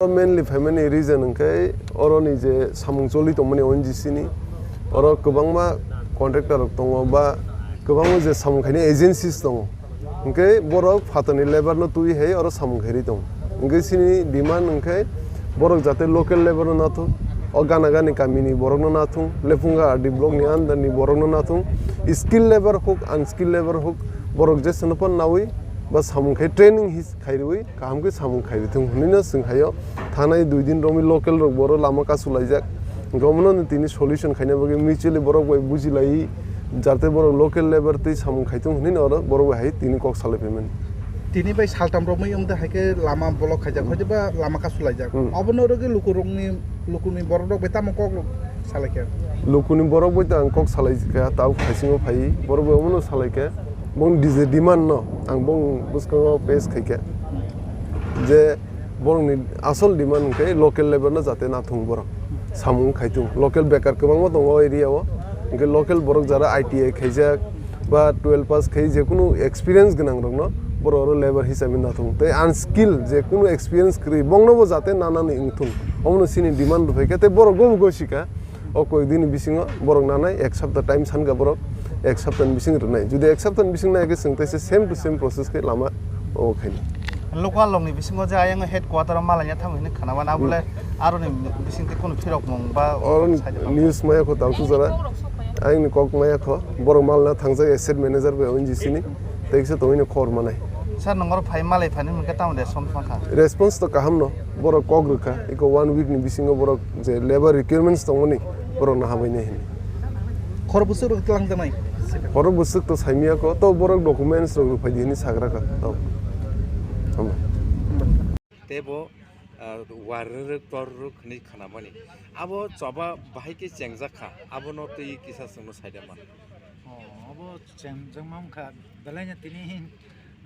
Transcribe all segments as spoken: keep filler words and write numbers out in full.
Mainly phaimani reason hwnkhe oroni je samung choli tongmani O N G C ni, oro kwbangma contractor rok tongo ba kwbangma je samung khaini agencies tongo, hwnkhe borok phatarni labour no twi hai oro samung khairi tongo. Hwnkhe chini demand hwnkhe borok jate local labour no nathok, o gana gani kamini borok no nathok, Lephunga R D block ni under ni borok no nathok, skill labour hok, unskilled labour hok, borok jeswk no phan nawi ba samung khai training his khairwi kaham khe samung khairwi thung hwnwi no chwng haio. Thanai dui din romwi local rok boro lama kasu laijak, hwnkhe omono tini solution khaina bagwi mutually borok bai bujilai jate borok local labour tei samung khai thung hwnwi no oro borok bai hai tini kok salai phaimani. Tini bai saltam romwi wngde hai khe lama block khaijak, hmm, hoido ba lama kasu laijak. Hmm. Obono rwgwi lukurokni, lukurokni borok rok bai tamo kok salai khe? Lukurokni borok bai to ang kok salai kha, tao khaisingo phai borok bai omono salai khe. Bong D J demand no ang bong bwskango pes khai khe je borokni asol demand hwnkhe local labour no jate nathung borok samung khai thung. Local bekar kwbangma tongo o area o, hwnkhe local borok jara I T I khaijak ba twelve pass khai je kunu experience gwnang rok no borok oro labour hisabe nathung. Tei unskilled je kunu experience kwrwi bongno bo jate nanani wngthung, omono chini demand rw phai khe tei borok go bo go sika. O koi dini bisingo borok nanai ek sapta time sanka borok, ek sapta ni bising rwnai. Jodi ek sapta ni bising nai khe chwng teisa same to same process khe lama o khaini. Local rokni bisingo je ayang headquarter o malaina thango hinwi khana mano, abole aroni bising tei kunu phirok mung ba o side o news maya kho tang sujara. Ayang ni kok maya kho borok malna thangjak asset manager bai O N G C ni. Tei kisa tongwi no khobor manai. Sir, nongor phai malai phani hwnkhe tamo response mankha? Response to kaham no, borok kok rwkha, iko one week ni bisingo borok je labour requirements tongmani, borok no habai nai hini. Khoro bwswk rok tlang janai? Khoro bwswk to saimya ko, to borok documents rok rwphai di hini sagra kha, to. Hambai. Tei bo, ah, warrwk torrwk hwnwi khnamani. Abo choba bahai khe chengjak kha, abono twi kisa chwngno saida man. Oh, abo chengjak man kha, belai no tini,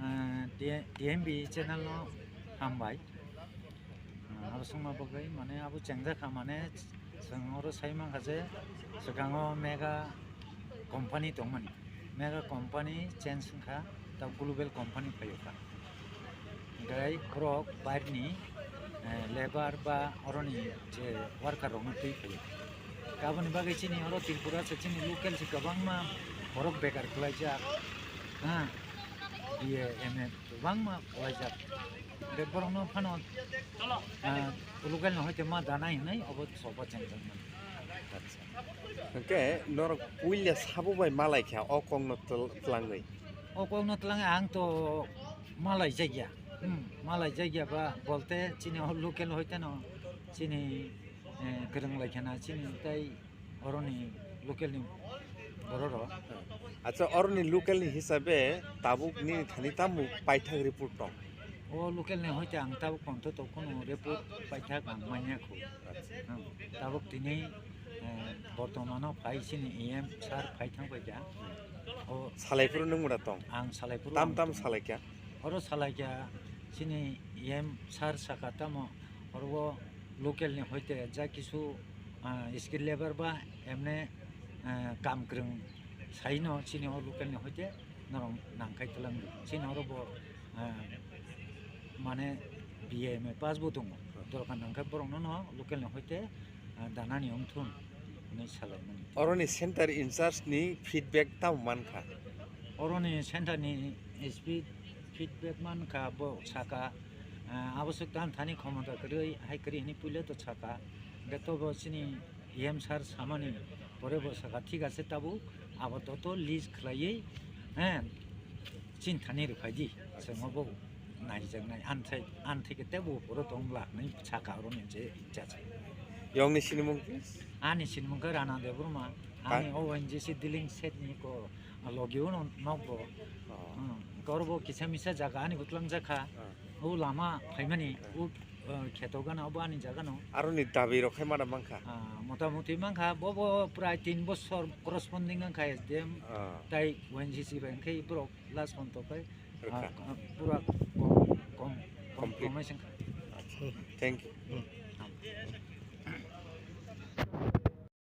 ah, T-, T M B channel no hambai. Ah, abo swngma bagwi mane abo chengjak kha mane chwng oro sai man kha je swkango mega company tongmani. Mega company change wngkha, ta global company phaio kha. Hwnkhe borok bairni, eh, labour ba oroni je worker rokno twi phaio. Aboni bagwi chini oro Tripura se chini local se kwbangma borok bekar kwlaijak, ha, B A, M A kwbangma kwlaijak. Hwnkhe borokno phano, ah, local no hoite ma danai hwnwi obo sobo chengjak mano. Acha. Hwnkhe norok puila sabo bai malai kha o kokno tl-, tlangwi? O kokno tlangwi ang to malai jakya. Hmm, malai jakya ba bolte chini o local hoite no chini, eh, kwrwng lai khana chini tai oroni local ni borok rok. Acha, oroni local ni hisabe tabuk nini thani tamo paithak report tong? O local ni hoite ang tabuk ponto to kono report paithak ang manya kho. Acha. Hmm, tabuk tini, eh, bortomano phai chini E M sir phai thang pai kha. O salai phuru nung mura tong? Ang salai phuru tam ang tam tong. Salai kha? Oro salai kha chini E M sir saka tamo oro local ni hoite ja kisu, ah, skill labour ba emne, ah, kam kwrwng saino chini o local ni hoite norok nangkhai twlang di. Chini oro bo, ah, mane B A M A pass bo tongo. Dorkar nangkhe borok no no local ni hoite, ah, danani wngthun hinwi salaimani. Oroni center in charge ni feedback tamo mankha? Oroni center ni speed feedback mankha bo saka, ah, abo swk tang thani khomota kwrwi hai kwrwi hinwi puila to saka. Hwnkhe to bo chini E M sir samani pore bo saka thik ase tabuk abo to to list khlaiwi, eh, chini thani rwphai di. Chwng obo naijaknai anthai anthai khe tebo poro tong la hinwi saka oroni je in charge. Yongni sinimung khe? Ani sinimung khe Rana Debbarma. Ani O N G C dealing set ni ko logi uno nokbo. Oh. Hmm. Korbo kisa misa jaga ani butlang jakha. Oh. U lama phaimani, oh, u, eh, kheto gana obo ani jaga no. Aroni dabi rok khai mana mankha? Ah, motamuti mankha, bo, bo prai tin bosor corresponding wngkha S D M, ah, tai O N G C bai, wngkhe borok last month o khai, ah, rwkha, ah, pura kom-, kom-, complete. Compromise wngkha. Acha. Thank you. Hmm.